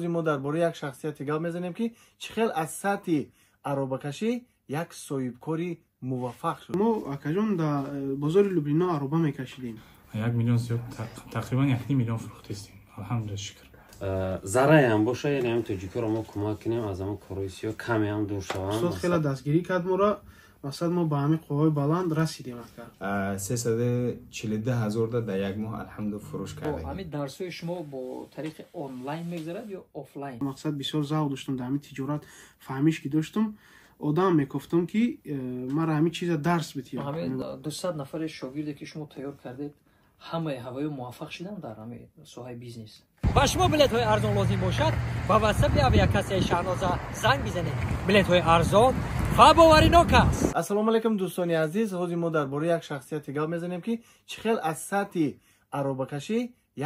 Мо дар бораи як шахсияте гап мезанем, ки чӣ хел аз сатҳи аробакашӣ як соҳибкори муваффақ шуд. Мо, акаҷон, дар бозори Люблино ароба мекашидем. 1 миллион зиёд, тақрибан 1,5 миллион фурӯхтестем, алҳамдулилла, шукр. Зарраям боша, яъне ҳам тоҷикоро мо кӯмак кунем, аз ҳамон корҳои сиёҳ камеам дур шаванд. Устод хеле дастгирӣ кард моро. Мақсад, мо ба ҳамин қувваҳои баланд расидем, ака. 342 ҳазор дар як моҳ, алҳамду, фурӯш кардем. Ҳамин дарсҳои шумо бо тариқи онлайн мегузарад ё офлайн? Мақсад, бисёр завқ доштам дар ҳамин тиҷорат. Фаҳмиш ки доштам, одам мекофтам, ки мара ҳамин чиза дарс битиҳад. Ҳамин 200 нафари шогирде, ки шумо тайёр кардед, ҳамаи ҳаваё муваффақ шуданд дар ҳамин соҳаи бизнес? Ба шумо билетҳои арзон лозим бошад, ба ватсапи авиакассаи Шаҳноза занг бизанед. Билетҳои арзон ва боваринок аст. Ассалому алайкум, дӯстони азиз! Ҳозир мо дар бораи як шахсияте гап мезанем, ки чӣ хел аз сатҳи аробакашӣ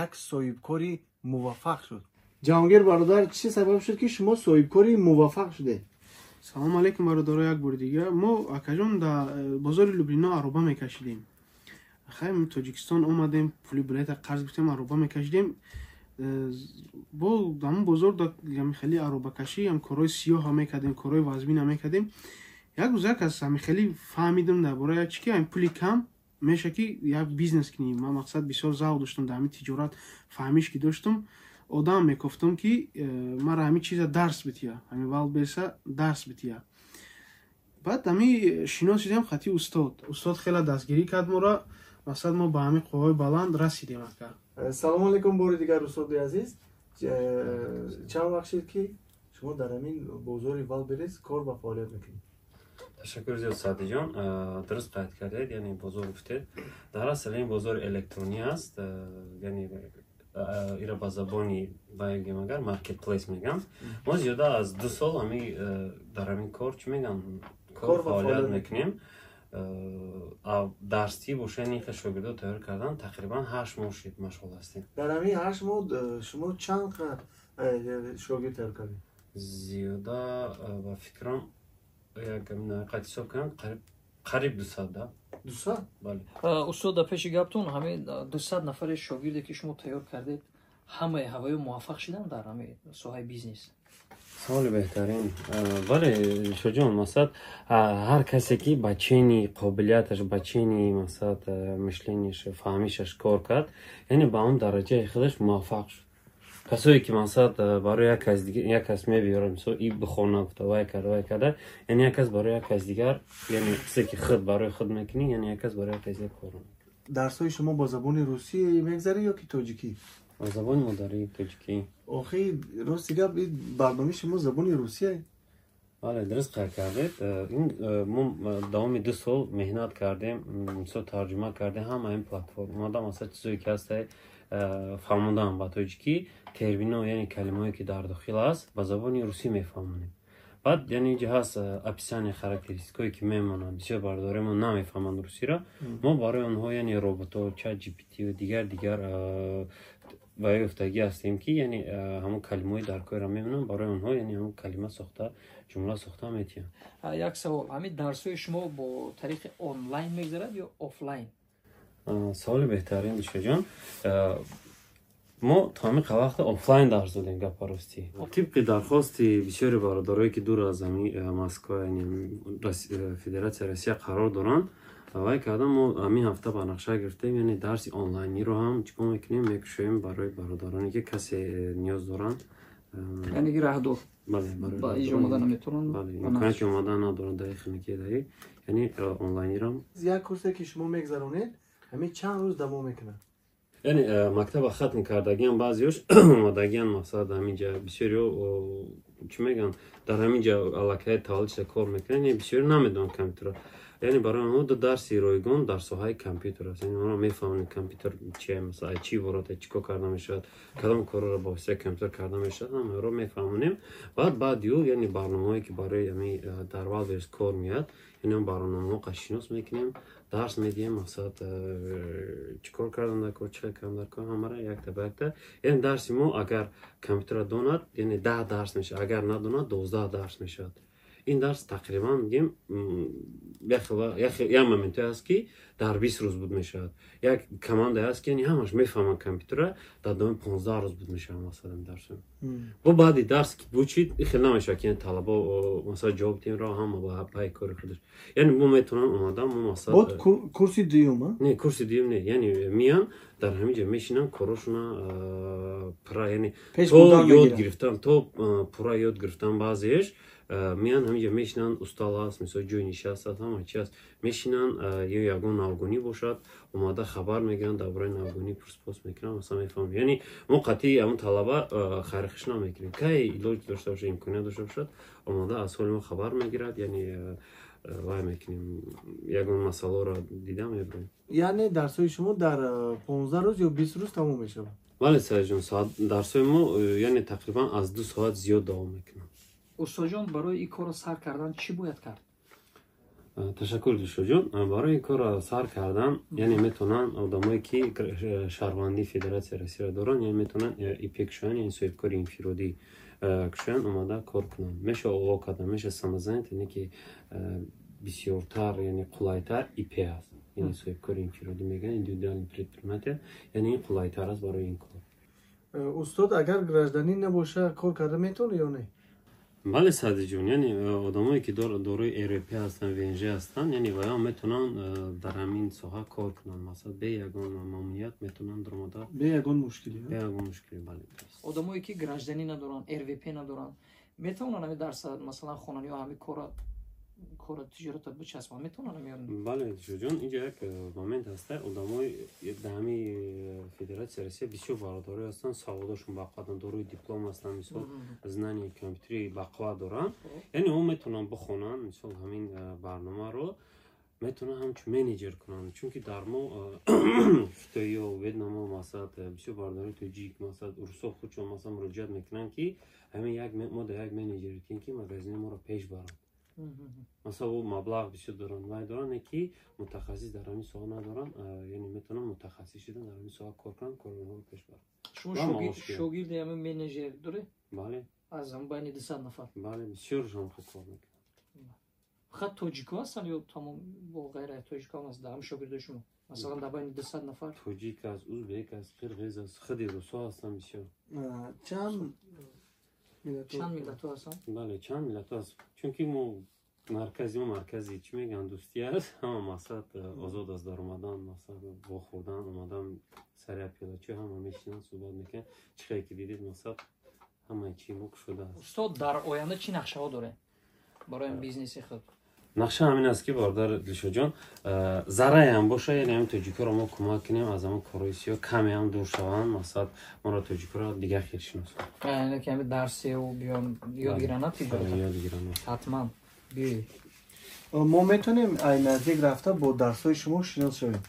як соҳибкори муваффақ шуд. Ҷаҳонгир бародар, чӣ сабаб шуд, ки шумо соҳибкори муваффақ шудед? Салому алайкум, бародаро, як бори дигар. Мо, акаҷон, дар бозори Люблино ароба мекашидем. Хай, Тоҷикистон омадем, пули билета қарз гирифтем, ароба мекашидем. Бо ҳамон бозор хеле аробакашӣ ҳам корҳои сиёҳа мекардем, корҳои вазмина мекардем. Як рӯз як аз ҳами хеле фаҳмидам дар бораи як чи, ки ҳами пули кам меша, ки як бизнес кунӣ. Ман, мақсад, бисёр завқ доштам дар ҳамин тиҷорат. Фаҳмиш ки доштам, одам мекофтам, ки мара ҳамин чиза дарс битиҳад, ҳамин Вайлдберриса дарс битиҳад. Баъд ҳами шинос шидем хати устод. Устод хеле дастгирӣ кард моро. Мақсад, мо ба ҳамин қувваҳои баланд расидем, ака. Салому алайкум бори дигар, устоди азиз! Чанд вақт шуд, ки шумо дар ҳамин бозори Вайлдберриз кор ва фаъолият мекунед? Ташаккур зиёд, Саъдиҷон. Дуруст қайд кардед, яъне бозор гуфтед, дар асл ин бозори электронӣ аст, яъне ира ба забони баёгем агар, маркетплейс мегӯям. Мо зиёда аз 2 сол ҳами дар ҳамин кор, чӣ мегӯям, кор фаъолият мекунем. Дарсӣ боша, ин шогирдо тайёр кардан, тақрибан 8 моҳ шид машғул ҳастем. Дар ҳамин 8 моҳ шумо чанд шогирд тайёр кардед? Зиёда, ба фикрам, як қад ҳисоб кунам, қариб 200 да. 200? Бале. Устод, дар пеши гаптон, ҳамин 200 нафари шогирде, ки шумо тайёр кардед, ҳамаи ҳаваё муваффақ шуданд дар ҳамин соҳаи бизнес? Саволи беҳтарин. Бале, Шоҷон, мақсад, ҳар касе ки ба чени қобилияташ, ба чени, мақсад, мышленияш, фаҳмишаш кор кард, яъне ба он дараҷаи худаш муваффақ шуд. Касое ки, мақсад, барои як кас, як кас мебиёрад, мисол, и бихона гуфта, вай карда, вай карда, яъне як кас барои як кас дигар, яъне чизе ки худ барои худ мекунӣ, яъне як кас барои як кас дигар кор. Дарсҳои шумо бо забони русӣ мегзарад ё ки тоҷикӣ? Ба забони модарӣ, тоҷикӣ. Охи, рости гап, барномаи шумо забони русия. Бале, дуруст қайд кардед. Ин мо давоми 2 сол меҳнат кардем, мисол, тарҷума кардем ҳама ин платформада, масалан, чизое ки ҳастай, фаҳмондан ба тоҷикӣ, термино, яъне калимаое ки дар дохил аст, ба забони русӣ мефаҳмонем. Баъд, яъне, инҷа ҳаст описание, характеристикое ки мемонанд. Бисёр бародари мо намефаҳманд русиро. Мо барои онҳо, яъне, роботҳо, чат GPT дигар дигар ба ёфтагӣ ҳастем, ки яъне ҳамон калимаҳои даркориро мемонанд барои онҳо, яъне ҳамон калима сохта, ҷумла сохта метиҳанд. Як савол: ҳамин дарсҳои шумо бо тариқи онлайн мегузарад ё офлайн? Саволи беҳтарин, Душоҷон. Мо то ҳамин вақта офлайн дарс додем. Гапа ростӣ, тибқи дархости бисёри бародарое, ки дур аз ҳами Москва, яъне Федератсияи Россия қарор доранд, вай кардан, мо ҳамин ҳафта ба нақша гирифтем, яъне дарси онлайниро ҳам чикор мекунем, мекушоем барои бародароне, ки касе ниёз доранд. Яъне ки раҳдор бале. Ба иҷо омода наметавонанд. Бале, имконияти омода надоранд, дар хинаки даи, яъне онлайнирам. Як курсе, ки шумо мегзаронед, ҳамин чанд рӯз давом мекунад? Яъне мактаба хатм кардагиам, баъзеёш омадагиан, мақсад, ҳаминҷа бисёриё, чӣ мегӯянд, дар ҳаминҷа аллакай таваллудша кор мекунанд, яъне бисёри намедонанд компютерро. Яъне барои онҳо ду дарси ройгон дар соҳаи компютер аст. Яъне онҳо мефаҳманд, компютер чия, масалан, чӣ иборат, чӣ кор карда мешавад, кадом корҳоро ба воситаи компютер карда мешавад, ҳамаро мефаҳмонем. Баъд баъди ӯ, яъне, барномаҳое, ки барои ҳами дар Вайлдберриз кор меяд, яъне он барномаҳо қашинос мекунем, дарс медиҳем. Мақсад, чӣ кор кардан дар кор, чӣ хел кардан дар кор, ҳамаро якта ба якта. Яъне дарси мо, агар компютерро донад, яъне 10 дарс мешавад, агар надонад, 12 дарс мешавад. Ин дарс тақрибан мегем як моментое ҳаст, ки дар 20 рӯз буд мешавад. Як командае ҳаст, ки яъне ҳамаш мефаҳманд компютера, дар давоми 15 рӯз буд мешавад, масалан, дарс. Бо баъди дарс ки бучид, хел намешавад, ки яъне талабо, масалан, ҷавоб тимро ҳама ба пайи кори худаш. Яъне мо метавонам омадан, мо масалан Бод курси дуюм? Не, курси дуюм не, яъне миян, дар ҳамин ҷо мешинан, корошона пурра, яъне то ёд гирифтан, то пурра ёд гирифтан. Баъзееш меян, ҳаминҷо мешинанд, устал аст, мисол, ҷои нишаст аст, ҳама чи аст, мешинанд. Ё ягон навгонӣ бошад, омада хабар мегиранд, дар бораи навгонӣ пурспос мекунанд, масалан, мефаҳмам. Яъне мо қатъи ҳамон талаба хайрхиш намекунем. Кай илоҷ дошта бошад, имконият дошта бошад, омада аз ҳоли мо хабар мегирад, яъне вай мекунем, ягон масъаларо дида мебарем. Яъне дарсҳои шумо дар 15 рӯз ё 20 рӯз тамом мешавад? Бале, Саидҷон, дарсҳои мо, яъне, тақрибан аз 2 соат зиёд давом мекунанд. Устодҷон, барои ин корро сар кардан чӣ бояд кард? Ташаккур, Дилшодҷон. Барои ин корро сар кардан, яъне, метавонанд одамое, ки шаҳрвандии Федератсияи Россияро доранд, яъне метавонанд ИП кушоянд, яъне соҳибкори инфиродӣ кушоянд, омада кор кунанд. Меша ООО кардан, меша самозанят, яъне ки бисёртар, яъне қулайтар ИП аст, яъне соҳибкори инфиродӣ мегӯянд, индивидуальный предприниматель, яъне ин қулайтар аст барои ин кор. Устод, агар гражданин набоша, кор карда метавонад ё не? Бале, Садиҷон, яъне одамое, ки дорои РВП ҳастанд, ВНЖ ҳастанд, яъне ваё метавонанд дар ҳамин соҳа кор кунанд, масалан, бе ягон мамнуният метавонанд даромада. Бе ягон мушкилӣ? Бе ягон мушкилӣ, бале. Одамое, ки гражданин надоранд, РВП надоранд, метавонанд ҳамин дарса, масалан, хонанд ё ҳамин кора тиҷората бичаспанд, метавонанд ё? Бале, Дилшодҷон, инҷо як момент ҳаста. Одамои дар ҳамин Федератсияи Россия бисёр бародарое ҳастанд, саводошон бақувват, дорои диплом ҳастанд, мисол, знания компютери бақувват доранд. Яъне о метавонанд бихонанд, мисол, ҳамин барномаро метавонанд ҳамчун менеҷер кунанд, чунки дар мо хитоиё, ветнамо, масалан, бисёр бародарои тоҷик, масалан, урусо худшон, масалан, муроҷиат мекунанд, ки ҳамин як мо дар як менеҷер ки магазини моро пеш баранд. Масалан, о маблағ бисёр доранд, вай доранд, не ки мутахассис дар ҳамин соҳа надоранд. Яъне метавонанд мутахассис шидан, дар ҳамин соҳа кор кунанд, кори онҳоро пеш баранд. Шумо шогирди ҳамин менеҷер доред? Бале. Аз ҳамн байни 200 нафар? Бале, бисёршон хуб кор мекунанд. Фақат тоҷико ҳастанд ё тамом бо ғайр аз тоҷико ҳаст дар ҳамин шогирдои шумо, масалан, дар байни 200 нафар? Тоҷик аст, узбек аст, қирғиз аст, худи русо ҳастанд бисёр. Чанд? Чанд миллатҳо ҳастанд? Бале, чанд миллатҳо аст, чунки мо маркази мо маркази, чӣ мегӯянд, дӯстӣ аст. Ҳама мақсад озод аст дар омадан, мақсад вохӯрдан, омадан сари пиёлачӯ, ҳама мешинанд, суҳбат мекунанд. Чӣ хеле ки дидед, мақсад, ҳамаи чи мо кушода аст. Устод, дар оянда чӣ нақшаҳо доред барои бизнеси худ? Нақша ҳамин аст, ки, бародар Дилшодҷон, зарраеам боша, яъне ҳамин тоҷикоро мо кӯмак кунем, аз ҳамон корҳои сиёҳ камеам дур шаванд, мақсад, моро, тоҷикоро, дигар хел шиносанд. Яъне ки ҳамин дарсеу биён ёд гиранд, тиҷорат? Ёд гиранд. Ҳатман биёед. Мо метавонем ай наздик рафта бо дарсҳои шумо шинос шавем?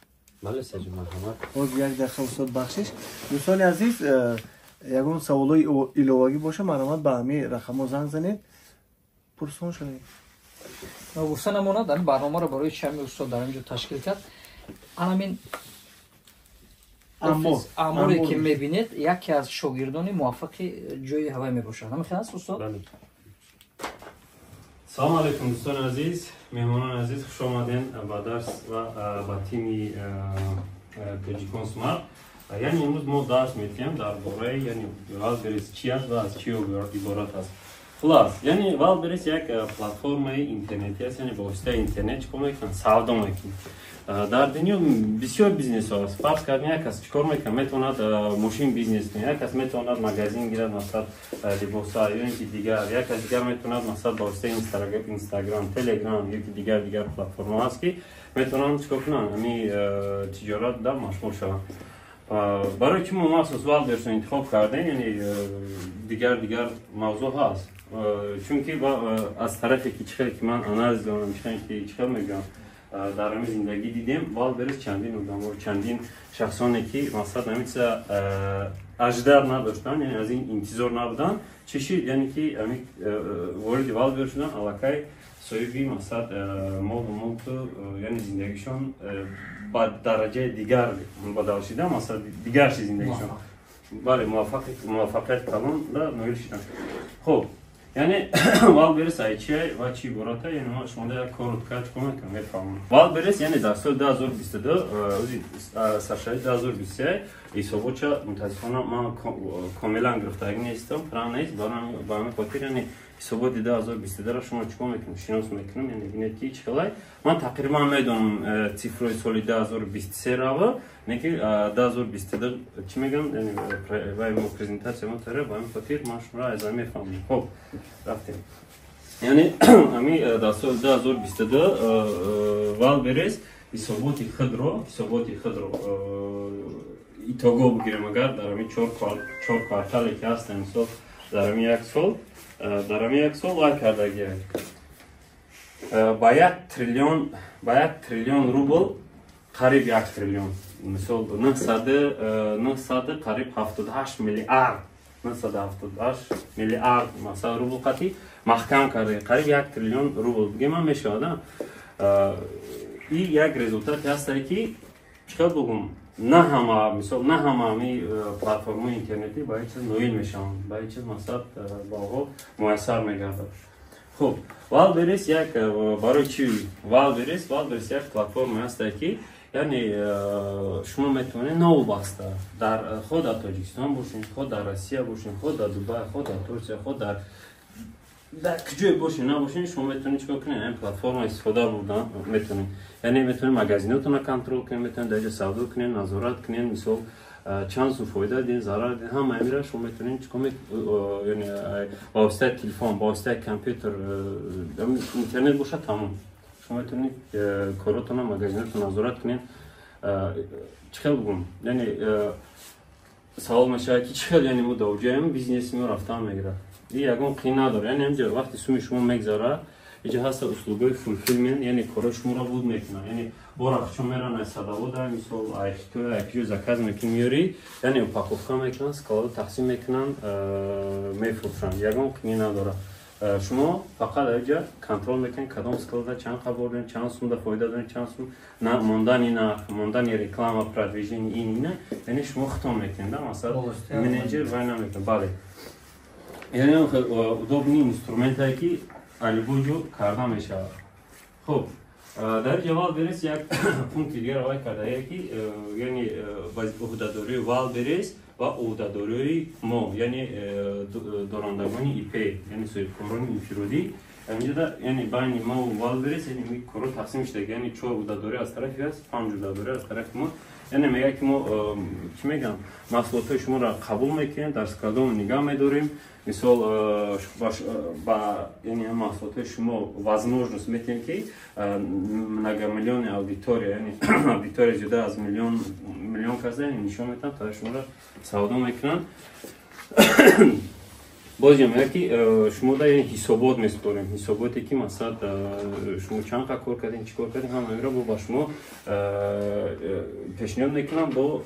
Бале, Саҷон, марҳамат. Боз як дақиқа, устод, бахшиш. Дӯстони азиз, ягон саволҳои иловагӣ боша, марҳамат, ба ҳамин рақамҳо занг занед, пурсон шавед. Гуфта намонад, ҳамин барномаро барои чи ҳамин устод дар инҷо ташкил кард. Анамин аморе, ки мебинед, яке аз шогирдони муваффақи ҷои ҳавай мебошад. Ҳамин хел аст, устод? Салому алайкум, дӯстони азиз, меҳмонони азиз, хуш омадем ба дарс ва ба тими Тоҷикон Смарт. Яъне имрӯз мо дарс медиҳем дар бораи, яъне, Валберис чи аст ва аз чи иборат аст. Хулас, яъне Валберис як платформаи интернетӣ аст, яъне ба воситаи интернет чӣ кор мекунанд? Савдо мекунанд. Дар дунё бисёр бизнесҳо аст. Фарз кардем, як кас чӣ кор мекунад? Метавонад мошин бизнес кунад, як кас метавонад магазин гирад, масалан, либоса ё ин ки дигар, як кас дигар метавонад, масалан, ба воситаи Инстаграм, Телеграм ё ки дигар дигар платформаҳо аст, ки метавонанд чӣ кор кунанд, ҳамин тиҷорат да машғул шаванд. Барои чӣ мо махсус Валберсро интихоб кардем? Яъне дигар дигар мавзӯъ ҳаст, чунки аз тарафе ки чӣ хеле ки ман анализ дорам, чӣ хеле ки, чӣ хел мегӯям, дар ҳамин зиндагӣ дидем, Валберис чандин одамо, чандин шахсоне, ки мақсад ҳамин чиза аждар надоштанд, яъне аз ин интизор набуданд, чӣ шид, яъне ки ҳамин вориди Валбер шуданд, аллакай соҳиби, мақсад, молу мулку, яъне зиндагишон ба дараҷаи дигар бадал шида, масалан, дигар ши зиндагишон. Бале, муваффақияти калон да ноил шиданд. Хуб. Яъне Wildberries ай чи ва чи ибората, яъне ма шумо як коротко чикор мекунам, мефаҳмам. Wildberries, яъне дар соли 2022, ози саршави 2023 ҳисоботша мутаассифона ман комилан гирифтагӣ нестам, прав нест, ба ҳамин хотир яъне ҳисоботи 2022-ро шумо чикор мекунем, шинос мекунем, яъне бинед ки чӣ хелай. Ман тақрибан медонам цифрои соли 2023 рава, не ки 2022 чӣ мегӯям, яъне вай мо презентатсия мо тара, ба ҳамин хотир ман шуморо аз мефаҳмам. Хоб, рафтем. Яъне ами дар соли 2022 Wildberries ҳисоботи худро итого бигирем, агар дар ҳамин чор квартале ки ҳастем, мисол дар ҳамин як сол вай кардагия ба 1 триллион рубл, қариб 1 триллион, мисол 900 қариб 78 миллиард, 978 миллиард масалан рубл қатӣ маҳкам карда, қариб 1 триллион рубл бигем ҳам мешавад. И як результате ҳастае ки чӣ хел бугум, на ҳама, мисол, на ҳама ҳами платформаи интернетӣ ба ин чиз ноил мешаванд, ба ин чиз мақсад ба онҳо муяссар мегардад. Хуб, Wildberries як барои чи Wildberries? Wildberries як платформа ҳастае ки яъне шумо метавонед новобаста дар худ дар Тоҷикистон бошед, худ дар Россия бошед, худ дар Дубай, худ дар Турсия, худ дар куҷое бошед набошед, шумо метавонед чикор кунед? Ин платформа истифода бурдан метавонед. Яъне метавонед магазинотонро контрол кунед, метавонед дар ҷо савдо кунед, назорат кунед, мисол чанд сум фоида дидин, зарар дидин, ҳама амира шумо метавонед чикор, яъне ба воситаи телефон, ба воситаи компютер, интернет бошад, тамом, шумо метавонед коротонро, магазинотон назорат кунед. Чӣ хел бугум, яъне савол мешавад ки чӣ хел яъне мо дар бизнеси мо рафтан мегирад? И ягон қин надорад. Яъне ҳамҷо вақти суми шумо мегзара, иҷа ҳаста услугои fulfillment, яъне корои шуморо буд мекунад. Яъне бора чун меран ай садовода, мисол ай Хитой, ай киҷо заказ мекунӣ, меёрӣ, яъне упаковка мекунанд, склада тақсим мекунанд, мефурӯшанд. Ягон қинӣ надорад. Шумо фақат аҷа контрол мекунед, кадом склада чанд қабор дорем, чанд сумда фоида дорем, чанд сум мондани нарх, мондани реклама, продвижение, ин ина, яъне шумо худтон мекунед, масалан менеҷер вай намекунад. Бале, яъне удобный инструментае ки любой ҷо карда мешавад. Хуб, дар ҷа Wildberries як пункти дигар вай кардае ки яъне ӯҳдадории Wildberries ва ӯҳдадориҳои мо, яъне дорандагони ИП, яъне соҳибкорони инфиродӣ. Инҷода яъне байни мо Wildberries яъне корро тақсим шуда, яъне чор ӯҳдадорӣ аз тарафи аст, панҷ ӯҳдадорӣ аз тарафи мо. Яъне мегӯяд ки мо чӣ мегӯям, маҳсулотҳои шуморо қабул мекунем, дар складон нигаҳ медорем, мисол ба яъне маҳсулотҳои шумо возможность метиҳем ки многомиллионная аудитория, яъне аудитория зиёда аз миллион миллион каса нишон метиҳанд, то шуморо савдо мекунанд. Боз мегӯяд ки шумо да ҳисобот месупорем, ҳисоботе ки масалан шумо чанд қа кор кардем, чӣ кор кардем, ҳамаро бо ба шумо пешниҳод мекунам. Бо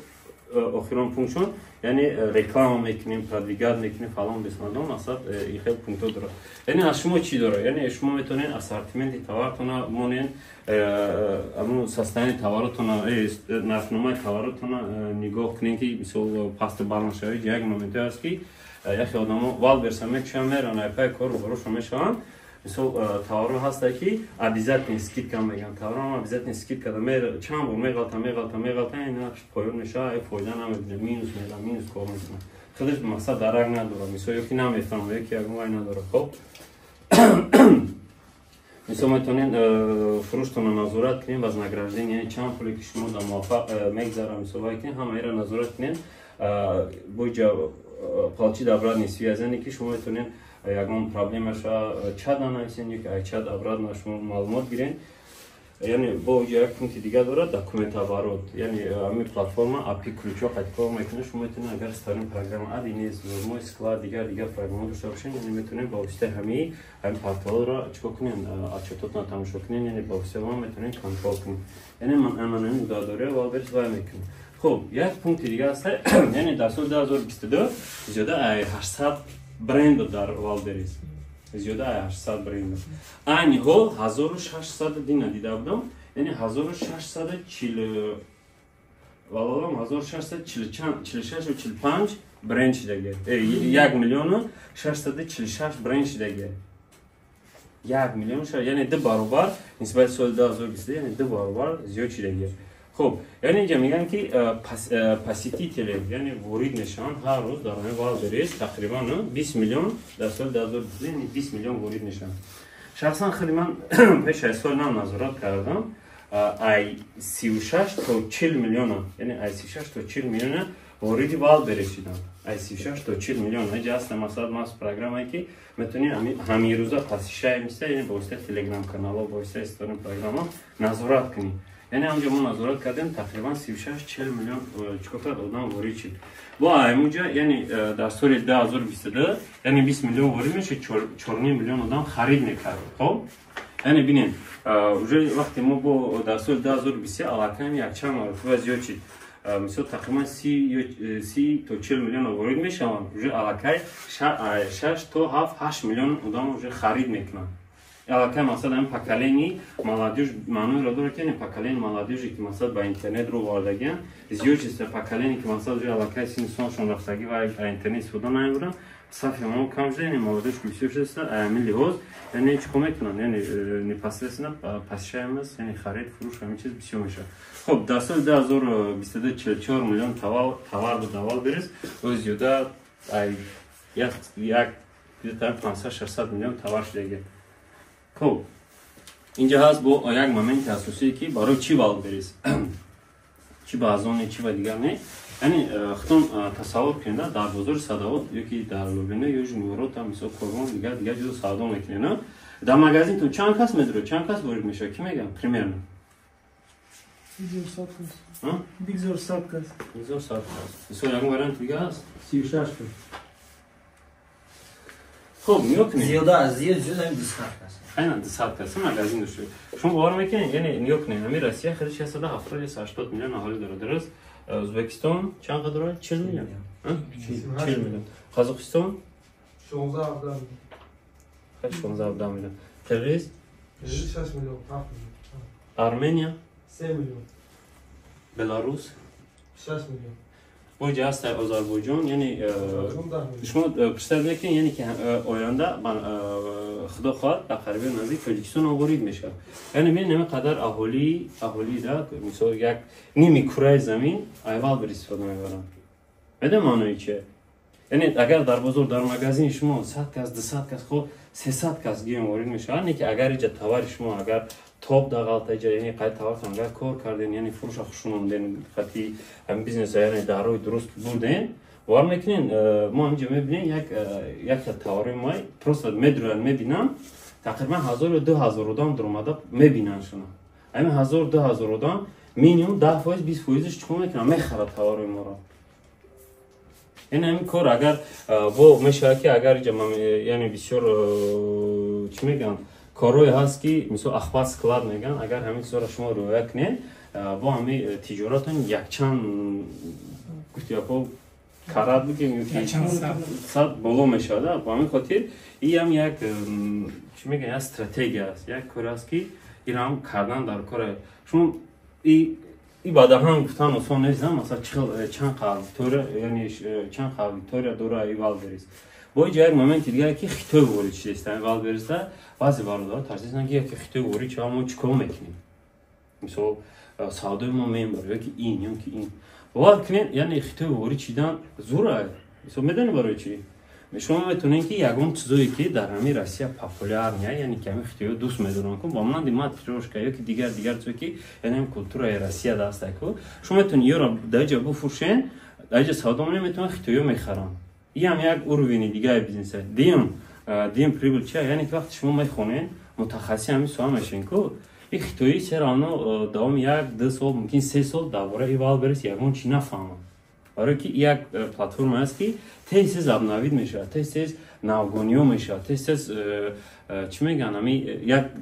охирон пунктшон, яъне реклама мекунем, продвигать мекунем, фалон бисмадон, масалан ин хел пунктҳо дорад. Яъне аз шумо чӣ дорад? Яъне шумо метавонед ассортименти товартона монед, амн состояние товаротона, нархномаи товаротона нигоҳ кунед, ки мисол пасту баландшавӣ як моменте аст ки яхе одамо Wildberries мекушанд, меран, айпай кору борошон мешаванд. Мисол товарҳо ҳаста ки обязательно скидка мегӯянд, товарҳо обязательно скидка чанд бор меғалта, меғалта, меғалта, нархш поён мешавад, фоида намебинад, минус меда, минус кор мекунад. Худаш мақсад дарак надорад, мисол ё ки намефаҳмад, ё ки ягон вай надорад. Хоб, мисол метавонед фурӯштонро назорат кунед, вознаграждение, чанд пуле ки шумо дар муваффақ мегзара, мисол вай кунед, ҳамаиро назорат кунед. Боҷа получить обратный связь, яъне ки шумо метавонед ягон проблемаша чат нанависен ё ки ай чат обратно шумо маълумот гирен. Яъне бо як пункти дигар дорад, документооборот, яъне ҳамин платформа API ключҳо қайд кор мекунад. Шумо метавонед агар старин программа 1С, Мой склад, дигар дигар программа дошта бошед, яъне метавонед ба воситаи ҳамин порталро чикор кунед, отчетотро тамошо кунед, яъне ба воситаи он метавонед контрол кунед. Яъне ман ҳамин ӯҳдадориҳо Wildberries вай мекунад. Хуб, як пункти дигар аст, яъне дар соли 2022 зиёда ай 800 бренд буд дар Wildberries, зиёда ай 800 бренд буд. Айни ҳол 1600 дина дида будам, яъне 1640, валлоҳ, 1646, 45. бренд шидаги, 1 000 646 бренд шидаги, 1 миллион, яъне ду баробар нисбати соли 2020, яъне ду баробар зиёд шидаги. Хуб, яъне инҷа мегӯянд, ки посетители, яъне ворид мешаванд ҳар рӯз дар ҳамин Вайлдберриз тақрибан 20 миллион дар соли 2020, яъне 20 миллион ворид мешаванд. Шахсан худи ман пеш аз соли нав назорат кардам, ай 36 то 40 миллиона, яъне ай 36 то 40 миллиона вориди Вайлдберриз шуданд, ай 36 то 40 миллион. Иҷа ҳаста, масалан, мас программае, ки метавонӣ ҳамирӯза посещаемость, яъне ба воситаи телеграм каналҳо, ба воситаи истифодаи программа назорат кунӣ. Яъне ҳамҷо мо назорат кардем, тақрибан 36-40 миллион чикор кард, одам ворид шуд. Бо аймуҷа, яъне дар соли 2022, яъне 20 миллион ворид мешуд, 4,5 миллион одам харид мекард. Хоб, яъне бинем, уже вақте мо бо дар соли 2023 аллакай якчанд маротиба зиёд шид. Мисол, тақрибан 30 то 40 миллион ворид мешаванд, уже аллакай 6 то 7-8 миллион одам уже харид мекунанд. Аллакай, масалан, ҳамин поколение молодёжь маъноеро дорад, ки яъне поколение молодёжи, ки, масалан, ба интернет рӯ овардагиан, зиёд чиста. Поколение, ки, масалан, уже аллакай синну солшон рафтагӣ ва интернет истифода намебаранд, сафи онҳо кам шуда, яъне молодёжь бисёр шудааст. Ҳамин лиҳоз, яъне чӣ кор мекунанд? Яъне непосредственно посещаемость, яъне харид, фурӯш, ҳамин чиз бисёр мешавад. Хуб, дар соли 2022 44 миллион товар буд аввал берез, ӯ зиёда як 500-600 миллион товар шудаги. Хуб, инҷа ҳаст бо як моменти асосие, ки барои чӣ Вайлдберриз, чӣ ба Озоне, чӣ ба дигар не. Яъне худтон тасаввур кунед, дар бозори Садовод ёки дар Люблино ё Нижний, мисол, Корвон, дигар дигар ҷо савдо мекунед, дар магазинтон чанд кас медурад, чанд кас ворид мешавад, ки мегӯям, примерно? Бигзор 100 кас. Бигзор 100 кас. Мисол, ягон варианти дига ҳаст? 36 кас. Хуб, нигоҳ кунед. Зиёда, зиёд, зиёд ҳамин 200 кас. Айнан 200 кас магазин дошта. Шумо бовар мекунед? Яъне нигоҳ кунед, ҳамин Россия хеле 670 80 миллион аҳолӣ дорад, дуруст? Ӯзбекистон чанд қадр дорад? 40 миллион, 40 миллион. Қазоқистон? 16-17 миллион. Қирғиз? 6 миллион. Армения? 3 миллион. Беларус? 6 миллион. Боҷа ҳаста Озарбойҷон. Яъне шумо представ мекунед, яъне ки оянда, худо хоҳад, ба қариби наздик Тоҷикистон ворид мешавад. Яъне бинед, ҳамин қадар аҳолӣ да, мисол, як ними кураи замин ай Вайлдберриз истифода мебаранд. Медонед маънои чие? Яъне агар дар бозор, дар магазини шумо 100 кас, 200 кас, хо 300 кас гиём ворид мешавад, не ки агар иҷа товари шумо агар топ дағалта иҷа, яъне қай товартон агар кор карден, яъне фурӯша хушононден, хати ҳамин бизнеса, яъне дар роҳи дуруст бурден, бовар мекунен, мо ҳаминҷа мебинем, як товарои мо просто медуранд, мебинанд, тақрибан 1000 ё 2000 одам дуромада мебинанд шуна. Ҳамин 1000-2000 одам минимум 10%, 20 фоизаш чӣ кор мекунанд? Мехарад товарои моро. Яъне ҳамин кор агар бо мешавад, ки агар иҷа, яъне бисёр, чӣ мегӯянд, корҳое ҳаст, ки мисол охват склад мегӯянд, агар ҳамин чизҳоро шумо риоя кунед, бо ҳамин тиҷоратон якчанд, гуфтиапо, карат бигем, сад боло мешавад. Ба ҳамин хотир иам як, чӣ мегӯянд, як стратегия аст, як коре аст, ки инам кардан дар коре. Шумо и ба даҳан гуфтан осон нест. Масалан, чанд аудитория, яъне чанд аудитория дора и Вайлдберриз. Бо иҷа як моменти дигаре, ки Хитой ворид шудааст Вайлдберризда. Баъзе бародаро тарсиданд, ки яке Хитой ворид шава, мо чӣ кор мекунем, мисол, савдои мо мебарад ёки ин, ёки ин. Бовар кунед, яъне Хитой ворид шидан зура. Мисол, медонед барои чӣ? Шумо метавонед, ки ягон чизое, ки дар ҳамин Россия популярный, яъне ки ҳамин хитоиҳо дӯст медоранд, ку ба монанди матрёшка ёки дигар дигар чизое, ки яъне ҳамин культураи Россия даста, ку шумо метавонед ёро дар ҷо бифурӯшен, дар ҷо савдо менед, метавонед, хитоиҳо мехаранд. Иам як уровени дигари бизнеса. Дуюм прибыль чия? Яъне ки вақте шумо мехонед, мутахассиси ҳамин соҳа мешавед, ку и хитоӣ все равно давоми 1-2 сол, мумкин 3 сол дар бораи Вайлдберриз ягон чӣ нафаҳмад, барое ки як платформа аст, ки тез тез обновить мешавад, тез тез навгониҳо мешавад, тез тез, чӣ мегӯянд, ами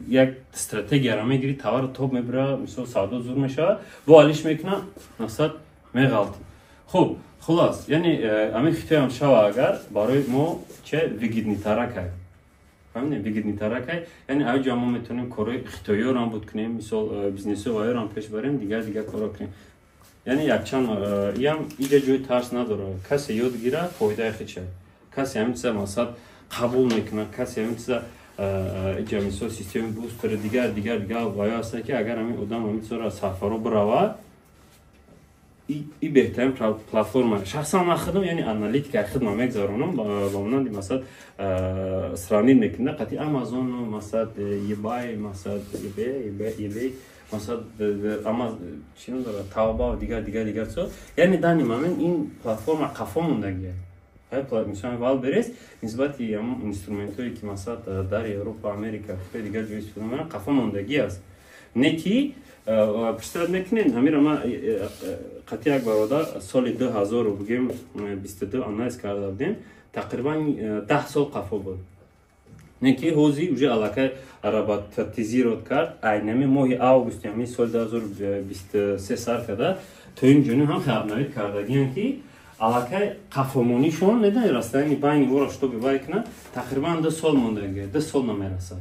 як стратегияро мегирӣ, товарро топ мебира, мисол, савдо зур мешавад, бо алиш мекунад, мақсад меғалтӣ. Хуб, хулас, яъне ҳамин хитоям шава агар, барои мо че выгодныйтаракай, фаҳмидем, выгодныйтаракай. Яъне аҷа мо метавонем корҳои хитоиёрам буд кунем, мисол, бизнесо ваёрам пеш барем, дигар дигар корро кунем. Яъне якчанд иам иҷа ҷои тарс надорад. Касе ёд гирад, фоидаи хича. Касе ҳамин чиза масалан қабул мекунад, касе ҳамин чиза иҷа мисол системаи бустери дигар дигар дигар ваё ҳастанд, ки агар ҳамин одам ҳамин чизаро сафаро биравад, и беҳтарин платформа. Шахсан ман худам, яъне аналитика худам мегзаронам, ба монанди масалан сравнить мекунам қати Амазон, масалан eBay, масалан eBay, масалан Амаз чӣ ном дорад, Taobao, дигар дигар дигар чизо. Яъне данный момент ин платформа қафо мондагия. Мисол Wildberries нисбати ҳамон инструментҳое, ки масалан дар Европа, Америка, дигар ҷой истифода мебаранд, қафо мондагӣ аст. Не ки представить мекунед, ҳамира ман қати як бародар соли 2000 бигем 22 анализ карда будем, тақрибан 10 сол қафо буд. Не ки ҳози уже аллакай роботизировать кард, айнами моҳи августи ҳамин соли 2023 сар карда то ин ҷониб ҳам обновить кардагиам, ки аллакай қафомонишон медонед, расстояние байни ора чтобы вай кунад, тақрибан 2 сол мондаги, 2 сол намерасад.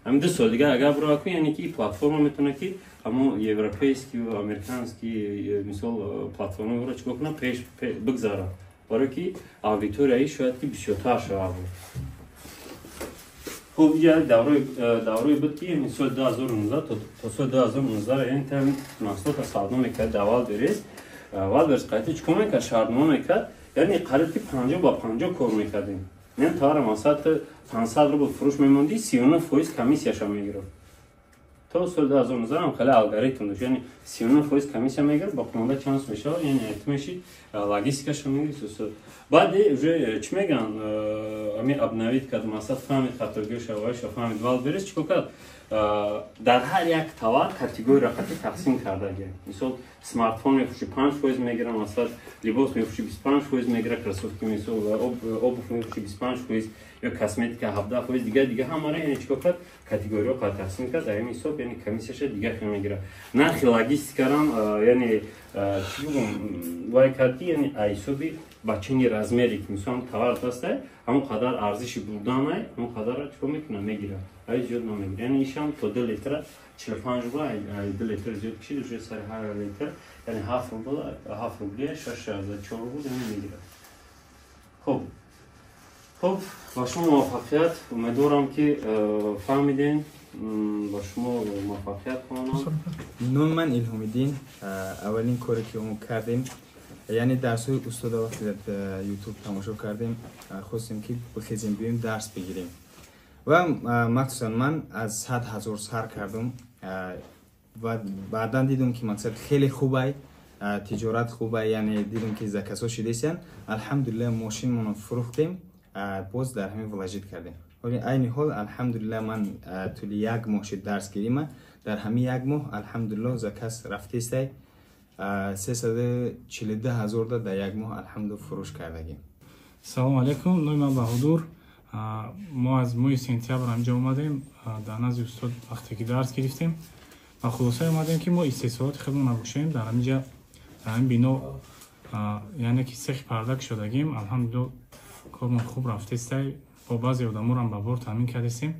Ҳамин 2 сол дигар агар бирова кун, яъне ки платформа метавонад, ки ҳамон европейский, американский мисол платформаро чикор кунад, пеш бигзарад, барое ки аудиторияи шояд ки бисёртар шавад. Хуб, иҷа даврои буд, ки соли 2019 то соли 2019, яъне та маҳсулота савдо мекард дар Wildberries. Wildberries қайти чикор мекард? Шартнома мекард, яъне қариб ки 50 ба 50 кор мекардем. Яъне товара масалан 500 рубл фурӯш мемондӣ, 39% комиссияша мегирифт. То соли 2019 ҳам хеле алгоритм дошт, яъне 39% комиссия мегирифт, боқимонда чанд мешавад, яъне ту мешид логистикаша мегирифт. Баъд уже чӣ мегӯянд, ами обновить кард, масалан фаҳмид хатогиша, вайша фаҳмид. Wildberries чикор кард? Дар ҳар як товар категория қати тақсим кардаги. Мисол, смартфон мефурӯши, 5% мегира, масалан либос мефурӯши, 25% мегира, кроссовки, мисол обувь мефурӯши, 25%, ё косметика 17%, дигар дигар ҳамаро, яъне чикор кард, категориҳо қад тақсим кард. Дар ин ҳисоб, яъне комиссияша дигар хел мегира. Нархи логистикарам, яъне чӣ бигӯм, вай кард, ки яъне ҳисоби ба чини размере ки мисол товар дастай, ҳамон қадар арзиши бурданай, ҳамон қадарро чикор мекунад, мегирад, ай зиёд намегирад. Яъне ишам то 2 литра 45 рубл, ай 2 литр зиёд кишид, уже сари ҳар литр, яъне 7 рубл, 7 рубли, 6,4 рубл, яъне мегирад. Хуб, ба шумо муваффақият. Умедворам, ки фаҳмидем. Ба шумо муваффақият хоҳам. Номи ман Илҳомиддин. Аввалин коре ки мо кардем, яъне дарсҳои устода вақте дар Ютуб тамошо кардем, хостем, ки бихезем, биёем, дарс бигирем. Ва махсусан ман аз 100 000 сар кардам ва баъдан дидум, ки мақсад хеле хубай, тиҷорат хубай, яъне дидум, ки заказҳо шидесиян. Алҳамдулилла, мошинмонро фурӯхтем, боз дар ҳамин вложить кардем. Вале айни ҳол, алҳамдулилла, ман тӯли як моҳ шид дарс гирима. Дар ҳамин як моҳ, алҳамдулилло, заказ рафтестай, 342 000 дар як моҳ, алҳамду, фурӯш кардагим. Салому алайкум, номи ман Баҳодур. Мо аз моҳи сентябр ҳамҷо омадем. Дар назди устод вақте ки дарс гирифтем, ба хулосае омадем, ки мо истеҳсолоти худро набошем дар ҳаминҷа, дар ҳамин бино, яъне ки цехи парда кушодагим. Алҳамдулилло, кормон хуб рафтестай, бо баъзе одаморам ба бор таъмин кардестем.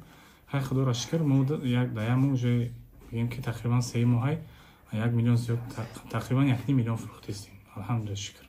Хай, худоро шукр, мо дар як моҳ уже бигем, ки тақрибан 3 моҳай 1 миллион зиёд, тақрибан 1,5 миллион фурӯхтестем, алҳамдулилла, шукр.